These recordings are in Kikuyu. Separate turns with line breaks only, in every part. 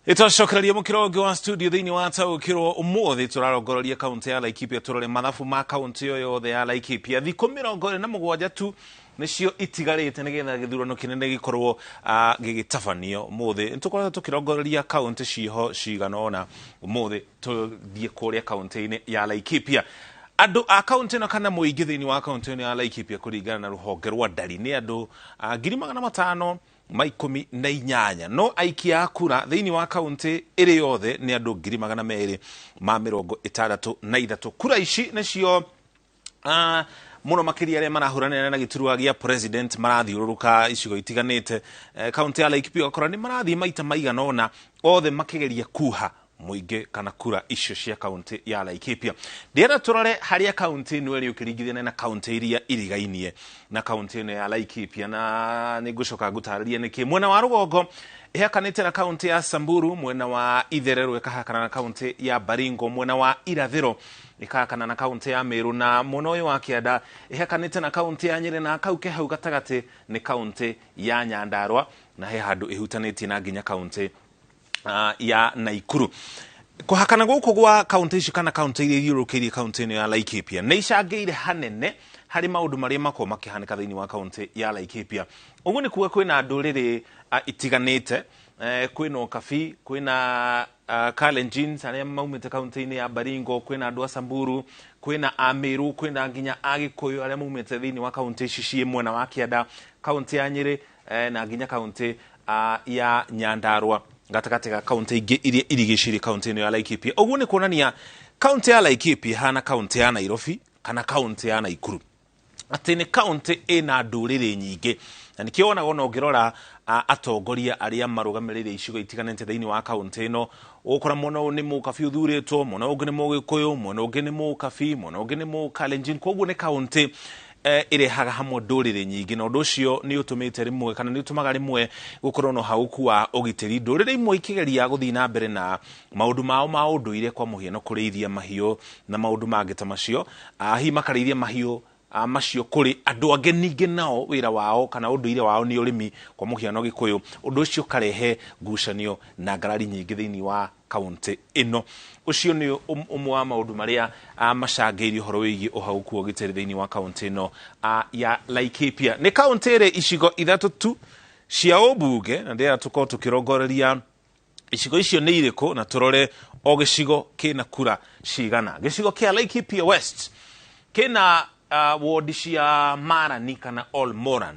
Ĩtwacokereria mũkĩro ũngĩ wa studio thĩinĩ wa Taũkĩrwo. Ũmũthĩ tũrarongoreria kaũntĩ ya Laikipia, tũrore mathabu ma kaũntĩ ĩyo yothe ya Laikipia. Thikũ 27 tu nĩcio itigarĩte nĩgetha gĩthurano kĩnene gĩkorwo gĩgĩtabanio. Ũmũthĩ nĩtũkoretwo tũkĩrongoreria kaũntĩ ciho cigana ũna. Ũmũthĩ tũthiĩ kũrĩa kaũntĩ-inĩ ya Laikipia. Andũ a kaũntĩ ĩno kana mũingĩ thĩinĩ wa kaũntĩ ĩno ya Laikipia, kũringana na rũhonge rwa ndari, nĩ andũ 518,018, no aikia a kura thĩinĩ wa kaũntĩ ĩrĩ yothe nĩ andũ 263,000. Kura ici nĩcio mũno makĩria arĩa marahũranĩra na gĩturwa gĩa president marathiũrũrũka icigo itiganĩte kaũntĩ ya Laikipia, ũgakora nĩ marathiĩ maita maigana ũna othe makĩgeria kuha mũingĩ kana kura icio cia kaũntĩ ya Laikipia. Ndĩrenda tũrore harĩa kaũntĩ ĩno ĩrĩ ũkĩringithania na kaũntĩ iria irigainie na kaũntĩ ĩno ya Laikipia, na nĩ ngũcoka ngũtarĩrie nĩkĩ. Mwena wa rũgongo ĩhakanĩte na kaũntĩ ya Samburu, mwena wa itherero ĩkahakana na kaũntĩ ya Baringo, mwena wa irathĩro ĩkahakana na kaũntĩ ya Meru, na mwena ũyũ wa kĩanda ĩhakanĩte na kaũntĩ ya Nyĩrĩ, na kau ke hau gatagatĩ nĩ kaũntĩ ya Nyandarua, na he handũ ĩhutanĩtie na nginya kaũntĩ ya Naikuru. Kũhakana gũkũ gwa kaũntĩ ici kana kaũntĩ iria ithiũrũrũkĩirie kaũntĩ ĩno ya Laikipia nĩ icangĩire hanene harĩ maũndũ marĩa makoragwo makĩhanĩka thĩinĩ wa kaũntĩ ya Laikipia. Ũguo nĩ kuga kwĩna ndũrĩrĩ itiganĩte, kwĩna ũkabi, kwĩna Kalenjins arĩa maumĩte kaũntĩ-inĩ ya Baringo, kwĩna andũ a Samburu, kwĩna a Meru, kwĩna nginya a Gĩkũyũ arĩa maumĩte thĩinĩ wa kaũntĩ ici ciĩ mwena wa kĩanda, kaũntĩ ya Nyĩrĩ na nginya kaũntĩ ya Nyandarua, gatagatĩ ga kaũntĩ ingĩ iria irigicĩirie kaũntĩ ĩno ya Laikipia. Ũguo nĩ kuonania kaũntĩ ya Laikipia ĩhana kaũntĩ ya Nairobi kana kaũntĩ ya Naikuru, atĩ nĩ kaũntĩ ĩna ndũrĩrĩ nyingĩ, na nĩkĩo wonaga ona ũngĩrora atongoria arĩa marũgamĩrĩire icigo itiganĩte thĩinĩ wa kaũntĩ ĩno, ũgũkora mwena ũyũ nĩ mũkabi ũthurĩtwo, mwena ũngĩ nĩ mũgĩkũyũ, mwena ũngĩ nĩ mũkabi, mwena ũngĩ nĩ mũkalenjin. Koguo nĩ kaũntĩ ĩrehaga hamwe ndũrĩrĩ nyingĩ, na ũndũ ũcio nĩ ũtũmĩte rĩmwe kana nĩ ũtũmaga rĩmwe gũkorwo na ũhagũku wa ũgitĩri, ndũrĩrĩ imwe ikĩgeria gũthiĩ na mbere na maũndũ mao ma ũndũire, kwa mũhiano kũrĩithia mahiũ na maũndũ mangĩ ta macio. Hihi makarĩithia mahiũ macio kũrĩ andũ angĩ, ningĩ nao wĩra wao kana ũndũire wao nĩ ũrĩmi, kwa mũhiano Gĩkũyũ. Ũndũ ũcio ũkarehe ngucanio na ngarari nyingĩ thĩinĩ wa kaũntĩ ĩno. Ũcio nĩ ũmwe wa maũndũ marĩa macangĩire ũhoro wĩgiĩ ũhagũku wa ũgitĩri thĩinĩ wa kaũntĩ ĩno ya Laikipia. Nĩ kaũntĩ ĩrĩ icigo ithatũ tu cia ũmbunge, na ndĩrenda tũkorwo tũkĩrongoreria icigo icio nĩ irĩkũ na tũrore o gĩcigo kĩna kura cigana. Gĩcigo kĩa Laikipia West kĩna wodi cia Marani kana Olmoran.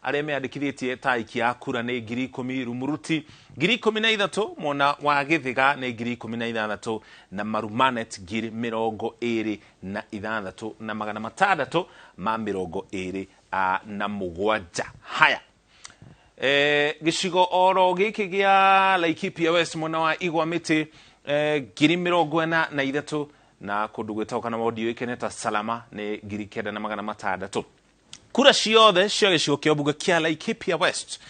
Arĩa meyandĩkithĩtie ta aikia a kura nĩ 10,000, Rumuruti 13,000, mwena wa Gĩthĩga nĩ 16,000, na Marumanet 26,627. Haya, gĩcigo oro gĩkĩ gĩa Laikipia West, mwena wa Igwa Mĩtĩ 43,000, na kũndũ gwĩtagwo kana wodi yũĩkaine ta Salama nĩ 9,600. Kura ciothe cia gĩcigo kĩa ũmbunge kĩa Laikipia West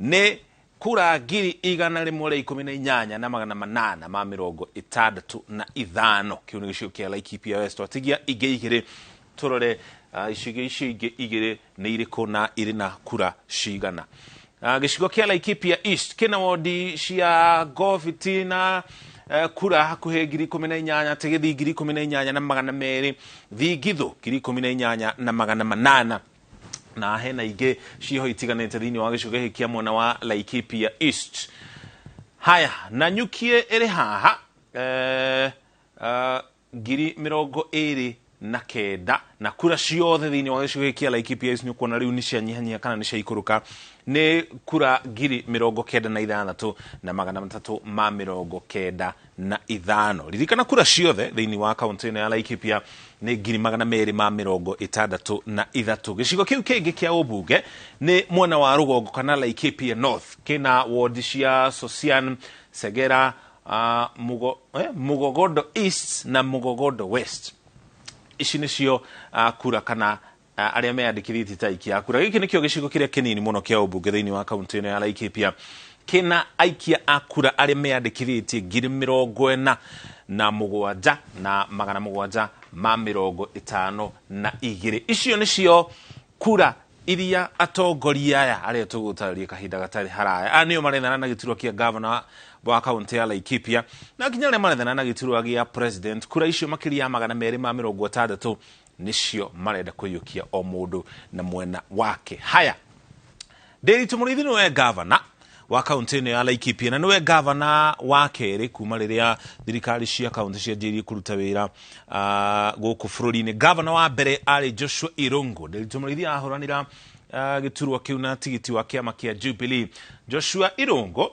nĩ kura 118,865. Kĩu nĩ gĩcigo kĩa Laikipia West. Twatigia ingĩ igĩrĩ, tũrore icigo icio ingĩ igĩrĩ nĩ irĩkũ na irĩ na kura cigana. Gĩcigo kĩa Laikipia East kĩna wodi cia Goviti na kura hakuhĩ 18,000, Tegethi 18,200, Thingithũ 18,800, na hena ingĩ ciho itiganĩte thĩinĩ wa gĩcigo gĩkĩ kĩa mwena wa Laikipia East. Haya, na Nyukie ĩrĩ haha 29,000, na kura ciothe thĩinĩ wa gĩcigo gĩkĩ kĩa Laikipia East nĩ ũkuona rĩu nĩ cianyihanyiha kana nĩ ciaikũrũka, nĩ kura 96,395. Ririkana kura ciothe thĩinĩ wa kaũntĩ ĩno ya Laikipia nĩ 263,000. Gĩcigo kĩu kĩngĩ kĩa ũmbunge nĩ mwena wa rũgongo kana Laikipia North, kĩna wodi cia Sosian, Segera, Mugogodo East na Mugogodo West. Ici nĩcio kura kana arĩa meyandĩkithĩtie ta aikia a kura. Gĩkĩ nĩkĩo gĩcigo kĩrĩa kĩnini mũno kĩa ũmbunge thĩinĩ wa kaũntĩ ĩno ya Laikipia, kĩna aikia a kura arĩa meyandĩkithĩtie 47,752. Icio nĩcio kura Iria atongoria aya arĩa tũgũtarĩria kahinda gatarĩ haraya aya nĩo marethana na gĩturwa kĩa gavana wa kaunti ya Laikipia na nginya arĩa marethana na gĩturwa gĩa president. Kura icio makĩria ya 260 nĩcio marenda kũiyũkia o mũndũ na mwena wake. Haya, Ndiritu Mũrĩithi nĩwe gavana wa kaunti ĩno ya Laikipia na nĩwe gavana wa kerĩ kuma rĩrĩa thirikari cia kaunti cianjĩrĩirie kũruta wĩra gũkũ bũrũri-inĩ. Gavana wa mbere arĩ Joshua Irungu. Ndiritu Mũrĩithi ahũranĩra gĩturwa kĩu na tigiti wa kĩama kĩa Jubilee. Joshua Irungu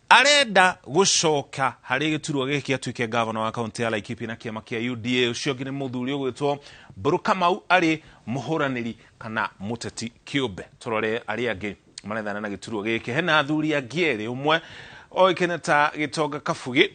arenda gũcoka harĩ gĩturwa gĩkĩ atuĩke gavana wa kaunti ya Laikipia na kĩama kĩa UDA. Ũcio ũngĩ nĩ mũthuri ũgwĩtwo Mbũrũ Kamau arĩ mũhũranĩri kana mũteti kĩũmbe. Tũrore arĩa angĩ marethana na gĩturwa gĩkĩ. Hena athuri angĩ erĩ, ũmwe oĩkaine ta Gĩtonga Kabugi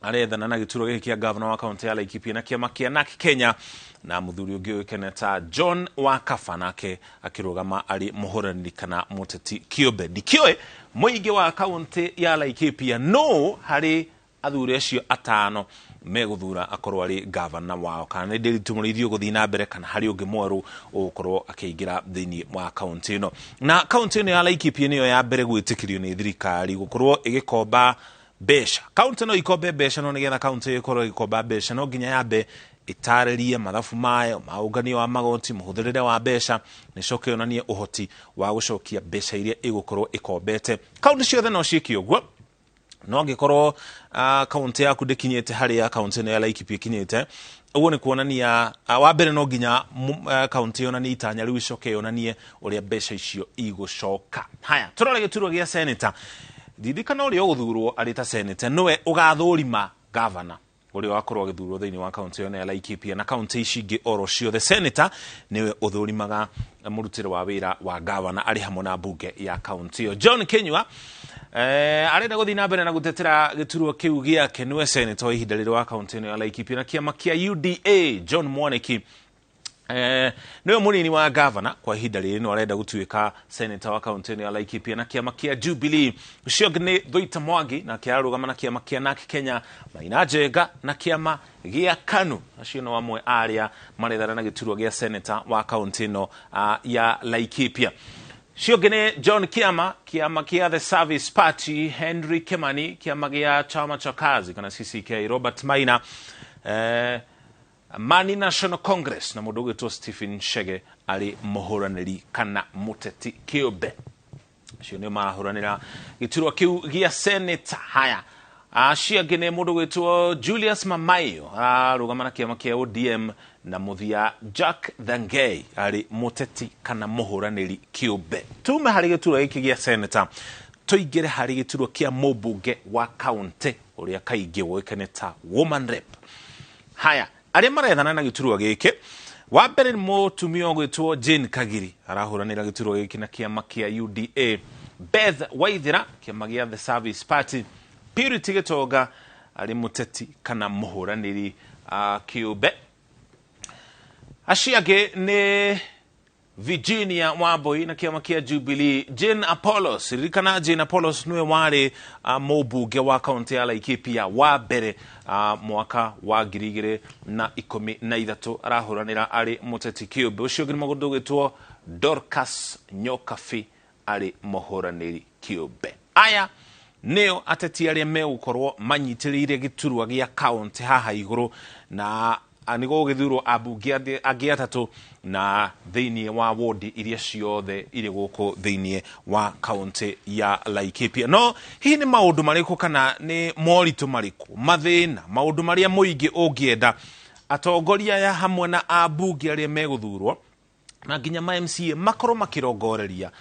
arethana na gĩturwa gĩkĩ kĩa gavana wa kaunti ya Laikipia na kĩama kĩa NARC Kenya, na mũthuri ũngĩ ũĩkaine ta John Wakaba nake akĩrũgama arĩ mũhũranĩri kana mũteti kĩũmbe. Ndikĩũĩ mũingĩ wa kaunti ya Laikipia no harĩ athuri acio atano megũthura akorwo arĩ gavana wao, kana nĩ Ndiritu Mũrĩithi ũgũthiĩ na mbere kana harĩ ũngĩ mwerũ ũgũkorwo akĩingĩra thĩinĩ wa kaunti ĩno. Na kaunti ĩno ya Laikipia nĩyo ya mbere gwĩtĩkĩrio nĩ thirikari gũkorwo ĩgĩkomba mbeca. Kaunti no ikombe mbeca, no nĩgetha kaunti ĩkorwo ĩgĩkomba mbeca no nginya yambe ĩtarĩrie mathabu mayo ma ũngania wa magoti, mũhũthĩrĩre wa mbeca, na ĩcoke yonanie ũhoti wa gũcokia mbeca iria ĩgũkorwo ĩkombete. Kaunti ciothe no ciĩke ũguo, no angĩkorwo kaunti yaku ndĩkinyĩte harĩa kaunti ĩno ya Laikipia ĩkinyĩte, ũguo nĩ kuonania wa mbere no nginya kaunti yonanie itanya rĩu, icoke yonanie ũrĩa mbeca icio igũcoka. Haya, tũrore gĩturwa gĩa seneta. Ririkana ũrĩa ũgũthurwo arĩ ta seneta nĩwe ũgathũrima gavana ũrĩa wakorwo agĩthurwo thĩinĩ wa kaunti ĩno ya Laikipia na kaunti ici ingĩ oro ciothe. Seneta nĩwe ũthũrimaga mũrutĩre wa wĩra wa gavana arĩ hamwe na mbunge ya kaunti ĩyo. John Kinyua arenda gũthiĩ na mbere na gũtetera gĩturwa kĩu gĩake, nĩwe seneta wa ihinda rĩrĩ wa kaunti ĩno ya Laikipia na kĩama kĩa UDA. John Mwaniki nĩwe mũnini wa gavana kwa ihinda rĩrĩ, no arenda gũtuĩka seneta wa kaunti ĩno ya Laikipia na kĩama kĩa Jubilee. Ũcio ũngĩ nĩ Thuita Mwangi, nake ararũgama na kĩama kĩa NARC Kenya, Maina Njenga na kĩama gĩa KANU. Acio no amwe arĩa marethana na gĩturwa gĩa seneta wa kaunti ĩno ya Laikipia. Ũcio ũngĩ nĩ John Kiama, kĩama kĩa The Service Party, Henry Kimani, kĩama gĩa Chama cha Kazi kana CCK, Robert Maina, Mani National Congress, na mũndũ ũgwĩtwo Stephen Chege arĩ mũhũranĩri kana mũteti kĩũmbe. Acio nĩo marahũranĩra gĩturwa kĩu gĩa seneta. Haya, acio angĩ nĩ mũndũ ũgwĩtwo Julius Mamaio ararũgama na kĩama kĩa ODM, na mũthia Jack Thangei arĩ mũteti kana mũhũranĩri kĩũmbe. Tume harĩ gĩturwa gĩkĩ gĩa seneta tũingĩre harĩ gĩturwa kĩa mũmbunge wa kaunti ũrĩa kaingĩ woĩkaine ta woman rep. Haya, arĩa marethana na gĩturwa gĩkĩ, wa mbere nĩ mũtumia ũgwĩtwo Jane Kagiri arahũranĩra gĩturwa gĩkĩ na kĩama kĩa UDA, Beth Waithera kĩama gĩa The Service Party, Purity Gĩtonga arĩ mũteti kana mũhũranĩri kĩũmbe. Acio angĩ nĩ Virginia Wambui na kĩama kĩa Jubilee, Jane Apollos. Ririkana Jane Apollos nĩwe warĩ mũmbunge wa kaunti ya Laikipia wa mbere mwaka wa 2013, arahũranĩra arĩ mũteti kĩũmbe. Ũcio ũngĩ nĩ mũndũ ũgwĩtwo Dorcas Nyokabi arĩ mũhũranĩri kĩũmbe. Aya nĩo ateti arĩa megũkorwo manyitĩrĩire gĩturwa gĩa kaunti haha igũrũ, na nĩ gũgĩthurwo ambunge angĩ atatũ na thĩinĩ wa wodi iria ciothe irĩ gũkũ thĩinĩ wa kaunti ya Laikipia. No hihi nĩ maũndũ marĩkũ kana nĩ moritũ marĩkũ, mathĩna, maũndũ marĩa mũingĩ ũngĩenda atongoria aya hamwe na ambunge arĩa megũthurwo na nginya ma MCA makorwo makĩrongoreria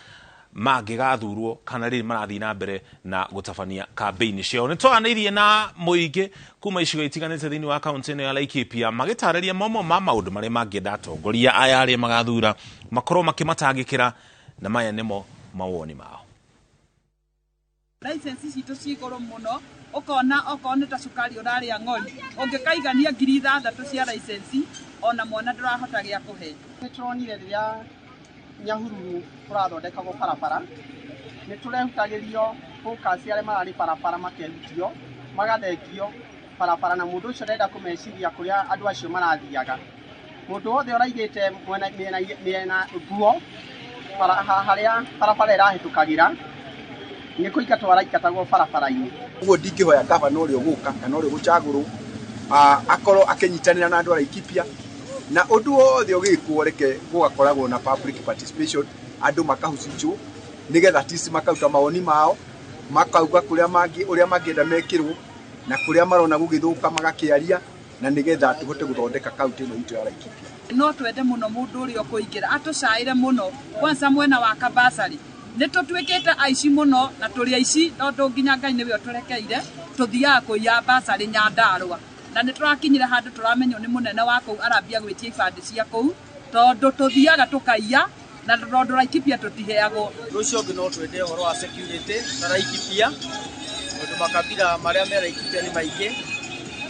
mangĩgathurwo kana rĩrĩ marathiĩ na mbere na gũtabania kambĩini ciao. Nĩ twaranĩirie na mũingĩ kuma icigo itiganĩte thĩinĩ wa kaunti ĩno ya Laikipia magĩtarĩria mamwe ma maũndũ marĩa mangĩenda atongoria aya arĩa magathura makorwo makĩmatangĩkĩra, na maya nĩmo mawoni mao.
License citũ ci igũrũ mũno, ũkona okorwo nĩ ta cukari ũrarĩa ng'ori, ũngĩkaigania 6,000 cia license ona mwana ndũrahota gĩa kũhe.
Nĩ tũronire rĩrĩa Nyahururu kũrathondekagwo barabara, nĩ tũrehutagĩrio focus arĩa mararĩ barabara makehutio, magathengio barabara, na mũndũ ũcio ndenda kũmeciria kũrĩa andũ acio marathiaga. Mũndũ wothe ũraigĩte mĩena nguo Harĩa barabara ĩrahĩtũkagĩra nĩ kũingatwo araingatagwo barabara-inĩ.
Ũguo ndingĩhoya gavana ũrĩa ũgũka kana ũrĩa ũgũcagũrwo akorwo akĩnyitanĩra na andũ a Laikipia, na ũndũ wothe ũgĩkwo reke gũgakoragwo na public participation, andũ makahucicwo nĩgetha tisi makaruta mawoni mao, makauga kũrĩa mangĩ ũrĩa mangĩenda mekĩrwo na kũrĩa marona gũgĩthũka magakĩaria, na nĩgetha tũhote gũthondeka kaunti ĩno itũ ya Laikipia.
No twende mũno mũndũ ũrĩa ũkũingĩra atũcaĩre mũno kwanza mwena wa Kabasari. Nĩ tũtuĩkĩte aici mũno na tũrĩ aici tondũ nginya Ngai nĩwe ũtũrekeire, tũthiaga kũiya basarĩ Nyandarũa. Na nĩ tũrakinyire handũ tũramenywo nĩ mũnene wa kũu arambia gwĩtia ibandĩ cia kũu tondũ tũthiaga tũkaiya na tondũ Laikipia tũtiheagwo.
Ũndũ ũcio ũngĩ no twende ũhoro wa security na Laikipia, tondũ makabira marĩa me Laikipia nĩ maingĩ,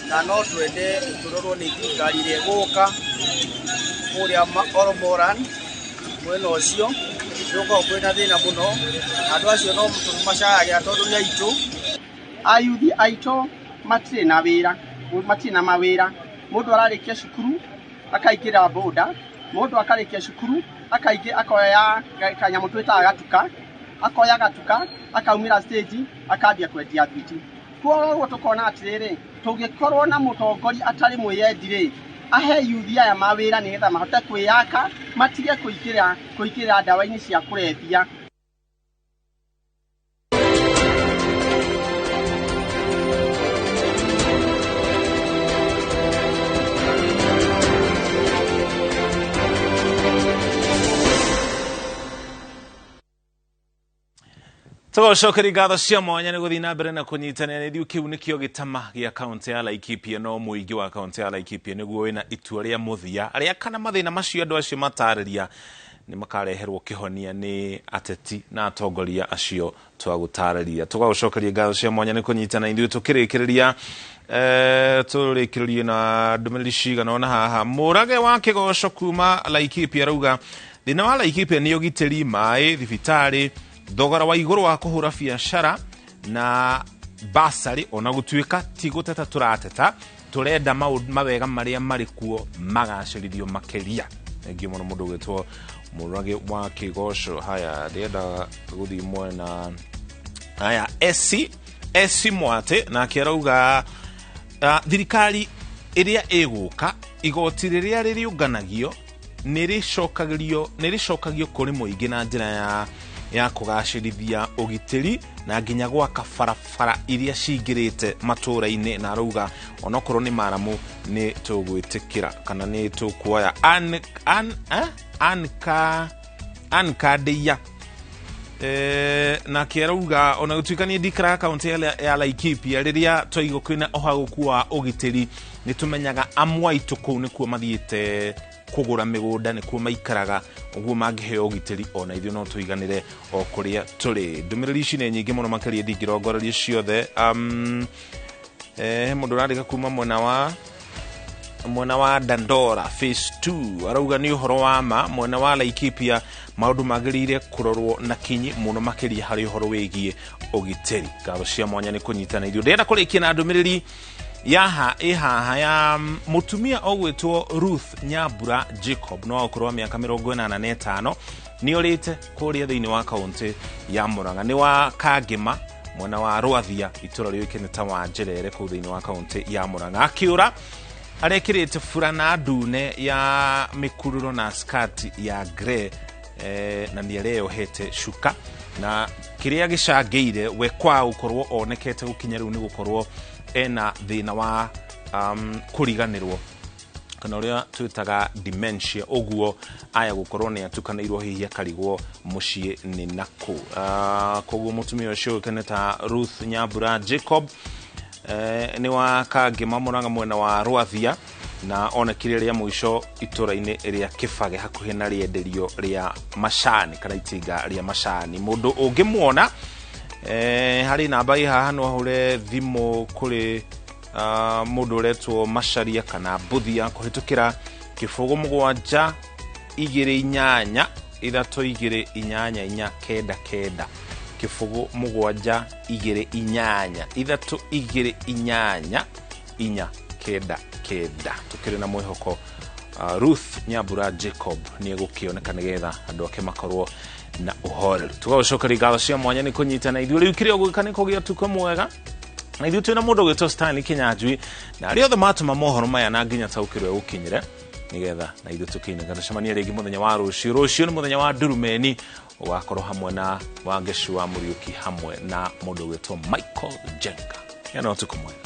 na no twende tũrorwo nĩ thirikari ĩrĩa ĩgũka kũrĩa Olomoran mwena ũcio, nĩgũkoragwo kwĩna thĩna mũno, na andũ acio no tũmacayagĩra tondũ nĩ aitũ.
Ayuthi aitũ matirĩ na wĩra, matirĩ na mawĩra. Mũndũ ararĩkia cukuru akaingĩra boda, mũndũ akarĩkia cukuru akaingĩ akoya kanyamũ twĩtaga gatuka, akoya gatuka akaumĩra stage akambia kwendia thwiti. Koguo tũkona atĩrĩrĩ, tũngĩkorwo na mũtongoria atarĩ mwĩyendi rĩ, ahe yuthi aya mawĩra nĩgetha mahote kwĩyaka, matige kũingĩra ndawa-inĩ cia kũrebia.
Tũgacokeria ngatho cia mwanya nĩ gũthiĩ na mbere na kũnyitanĩra ithuĩ. Kĩu nĩkĩo gĩtama gĩa kaũntĩ ya Laikipia, no mũingĩ wa kaũntĩ ya Laikipia nĩguo wĩna itua rĩa mũthia arĩa kana mathĩna macio andũ acio matarĩria nĩ makareherwo kĩhonia nĩ ateti na atongoria acio twagũtarĩria. Tũgagũcokeria ngatho cia mwanya nĩ kũnyitana ithuĩ. Tũkĩrĩkĩrĩria tũrĩkĩrĩrie na ndũmĩrĩri cigana ũna haha. Mũrage wa Kĩgoco kuma Laikipia arauga thĩna wa Laikipia nĩ ũgitĩri, maĩ, thibitarĩ, thogora wa igũrũ wa kũhũra biacara na basarĩ. Ona gũtuĩka ti gũteta tũrateta, tũrenda mawega marĩa marĩ kuo magacĩrithio makĩria. Thengiũ mũno mũndũ ũgwĩtwo Mũrage wa Kĩgoco. Haya, ndĩrenda gũthiĩ mwena haya esi Mwate nake arauga thirikari ĩrĩa ĩgũka igoti rĩrĩa rĩrĩũnganagio nĩ rĩcokagio kũrĩ mũingĩ na njĩra ya kũgacĩrithia ũgitĩri na nginya gwaka barabara iria cingĩrĩte matũũra-inĩ, na arauga onokorwo nĩ maramu nĩ tũgwĩtĩkĩra kana nĩ tũkuoya. Ankandeia nake arauga ona gũtuĩka niĩ ndikaraga kaũntĩ ya Laikipia, rĩrĩa twaigua kwĩna ũhagũku wa ũgitĩri nĩ tũmenyaga amwe aitũ kũu nĩkuo mathiĩte kũgũra mĩgũnda, nĩkuo maikaraga, ũguo mangĩheo ũgitĩri ona ithuĩ no tũiganĩre o kũrĩa tũrĩ. Ndũmĩrĩri ici nĩ nyingĩ mũno makĩria, ndingĩrongoreria ciothe. He mũndũ ũrandĩka kuma mwena wa Dandora phase 2 arauga nĩ ũhoro wa ma mwena wa Laikipia maũndũ magĩrĩire kũrorwo na kinyi mũno makĩria harĩ ũhoro wĩgiĩ ũgitĩri. Ngatho cia mwanya nĩ kũnyitana ithuĩ. Ndĩrenda kũrĩkia na ndũmĩrĩri yaha ĩhaha ya mũtumia ũgwĩtwo Ruth Nyambura Jacob, no ũkũrũ wa mĩaka 85, nĩ orĩte kũrĩa thĩinĩ wa kaũntĩ ya Murang'a, nĩ wa Kangĩma mwena wa Rwathia, itũra rĩũĩkaine ta Wanjĩrere kũu thĩinĩ wa kaũntĩ ya Murang'a. Akĩũra arekĩrĩte burana ndune ya mĩkururo na skati ya grey, na nĩ areyohete cuka, na kĩrĩa gĩcangĩire we kwa gũkorwo onekete gũkinya rĩu nĩ gũkorwo ena thĩna wa kũriganĩrwo kana ũrĩa twĩtaga dementia, ũguo aya gũkorwo nĩ atukanĩirwo hihi akarigwo mũciĩ nĩ nakũ. Koguo mũtumia ũcio ũĩkaine ta Ruth Nyambura Jacob nĩ wa Kangĩma Murang'a mwena wa Rwathia, na onekire rĩa mũico itũra-inĩ rĩa Kĩbage hakuhĩ na rĩenderio rĩa macani kana itinga rĩa macani. Mũndũ ũngĩmuona harĩ namba ĩ haha no ahũre thimũ kũrĩ mũndũ ũretwo Macharia kana Mbuthia kũhĩtũkĩra 0 7 2 8 3 2 8 4 9 9 0 7 2 8 3 2 8 4 9 9. Tũkĩrĩ na mwĩhoko Ruth Nyambura Jacob nĩ egũkĩoneka nĩgetha andũ ake makorwo Na ũhoreru tũgagũcokeria ngatho cia mwanya nĩ kũnyita na ithuĩ. Rĩu kĩrĩa ũgwĩka nĩ kũgĩa ũtukũ mwega na ithuĩ twĩna mũndũ ũgwĩtwo Stanley Kinyanjui na arĩa othe matũma mohoro maya na nginya taũkĩrwo gũkinyĩre nigetha na ithuĩ tũkĩinũka. Tũcemanie rĩngĩ mũthenya wa rũciũ. Rũciũ nĩ mũthenya wa ndurumeni, ũgakorwo hamwe na Wangeci wa Mũriũki hamwe na mũndũ ũgwĩtwo Michael Jenga. Gĩa na ũtukũ mwega.